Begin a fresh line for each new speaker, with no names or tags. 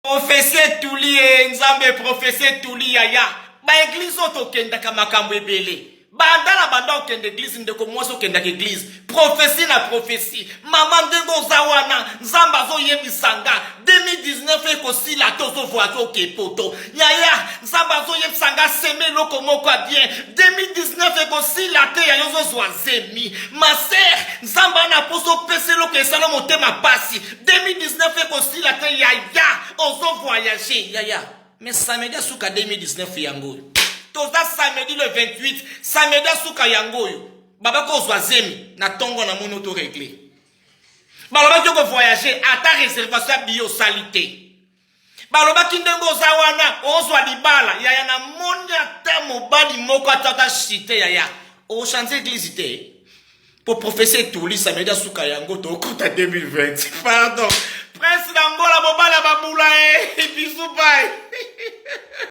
Prophetie etuli ye nzambe prophetie etuli yaya ba eglise oyo tokendaka makambo ebele banda na banda okende eglise ndeko mwasi okendaka eglise prophetie na prophetie mama ndenge oza wana nzambe azoyebisa nga 2019 ekosila te ozovoyage oke poto yaya nzambe azoyebisa nga seme eloko moko ya bien 2019 ekosila te yaya ozozwa zemi ma sœur nzambe ana mposa opesa eloko esala motema pasi 2019 ekosila te yaya ozo voyage yaya mais samedi asuka 2019 yango oyo toza samedi le 28 samedi asuka yango oyo babaki ozwa zemi na ntongo na moni oto regle balobaki okovoyage ata réservation ya biye osali te balobaki ndenge oza wana ozwa libala yaya namoni ata mobali moko ata ata chite yaya ochange eglise te po professeur etuli samedi asuka yango tokota 2020 pardon prince na ngola mobali ya babula e bisu bai.